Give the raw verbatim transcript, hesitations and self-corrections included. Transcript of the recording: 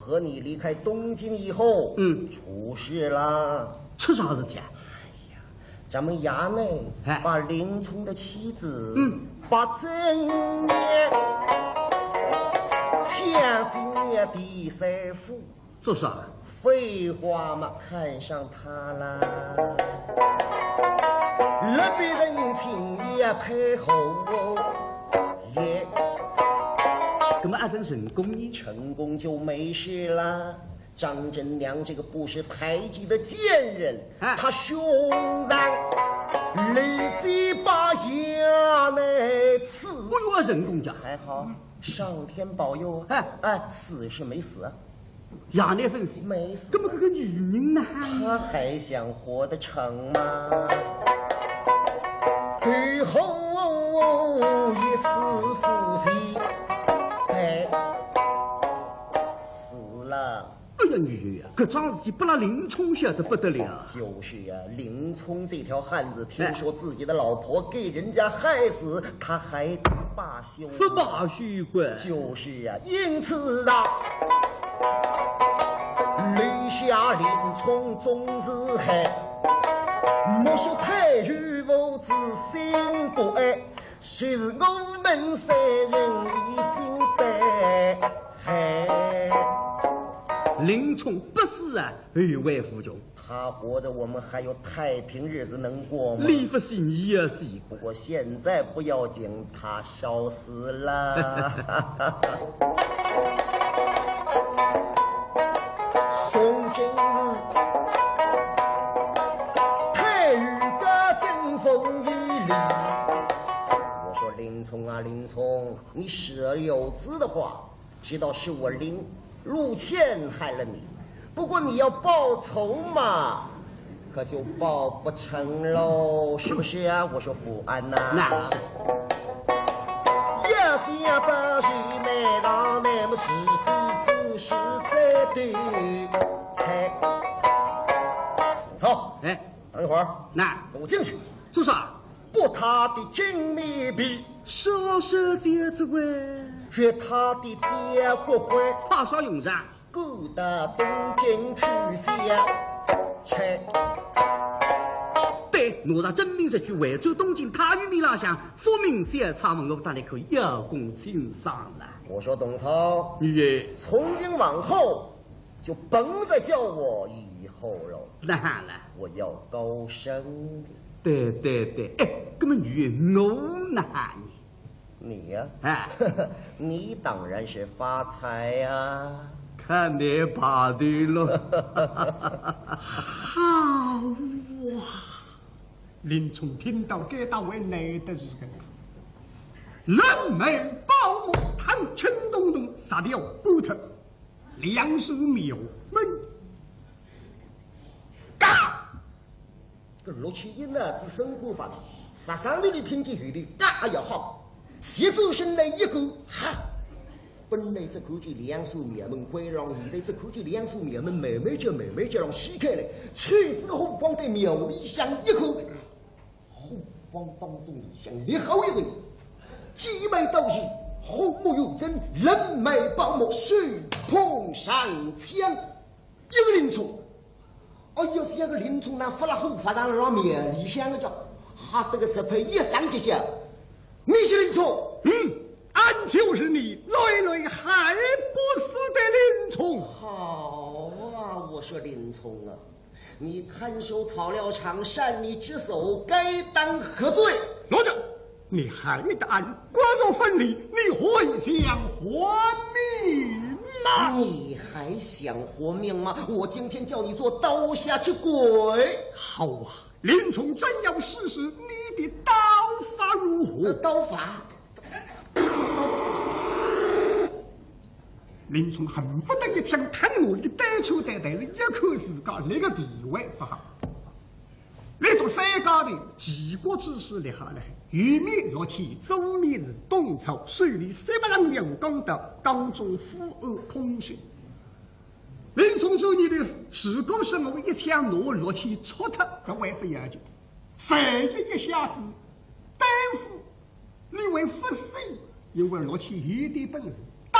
和你离开东京以后，嗯，出事了。出啥事体啊？哎呀，咱们衙内，哎，把林冲的妻子，嗯，把曾年抢进了第三府。做啥？废话嘛，看上他啦。那别人请也配合我。 耶。那么阿成成功呢？成功就没事了。张真娘这个不识抬举的贱人，啊，她胸上立即把牙来刺。哎呦，成功讲。还好，上天保佑，哎，哎，死是没死啊。 衙内分析，没死。那么这个女人呢？她还想活得成吗？最后一丝夫妻，哎，死了。哎呀，女婿啊，搿桩事体拨拉林冲晓得不得了。就是啊，林冲这条汉子，听说自己的老婆给人家害死，他还罢 休。不罢休个。就是啊，因此啊，留下林冲总是害。莫说太后父子心不安，就是我们三人也心不安。林冲不死啊，后患无穷。 他活着，我们还有太平日子能过吗？你不信，你也信。不过现在不要紧，他烧死了。宋真是太与个争锋一里。我说林冲啊，林冲，你死而有志的话， 知道是我林陆谦害了你，不过你要报仇嘛，可就报不成喽，是不是啊？我说富安呐，那是。要想报仇，难上难么是非之是非的。嘿，走，哎，等一会儿，那我进去。做啥？ 剥他的金面皮，烧烧焦子灰，掘他的焦骨灰，派啥用场？赶到东京去消灾。对，拿着真名实去回转东京，太后面浪向，复命小差门，我当然可以邀功请赏了。我说董操，你从今往后就甭再叫我雨后了。那好了，我要高升了。 对对对，哎，那么女婿我哪呢？你呀，哎，你当然是发财呀。看你把的喽。好啊！林冲听到该搭为难得是个，人美宝马，唐僧咚咚杀掉不脱，两手庙门，嘎！ 搿陆谦一脑子生活法，啥声音里听见有的嘎呀好，斜转身来一看，哈！本来只看见两扇庙门关上，现在只看见两扇庙门慢慢叫、慢慢叫让掀开来，吹仔个火光对庙里向一看，火光当中里向立好一个人，髻眉倒竖，虎目圆睁，人美宝马，手捧长枪。 一个林冲，哎哟，是一个林冲，那发了火发上了庙里向个叫，吓得个石牌一声尖叫，你是林冲？嗯，俺就是你来来还不死的林冲。好啊，我说林冲啊，你看守草料场擅离职守，该当何罪？老子，你害得俺骨肉分离，你还想活命吗？你还想活命吗？我今天叫你做刀下之鬼。好啊，林冲正要试试你的刀法如何。呃，刀法？林冲恨不得一枪探脑里，对出对对了，一看自家那个地位不好。 立到三家头，齐国之势厉害了，右面陆谦，左面是董超，手里三把丈量光刀，当中负案空袭。林冲手里头，如果是我一枪拿陆谦戳脱，搿还勿要紧，万一一下子对付 你会勿死，因为陆谦有点本事，打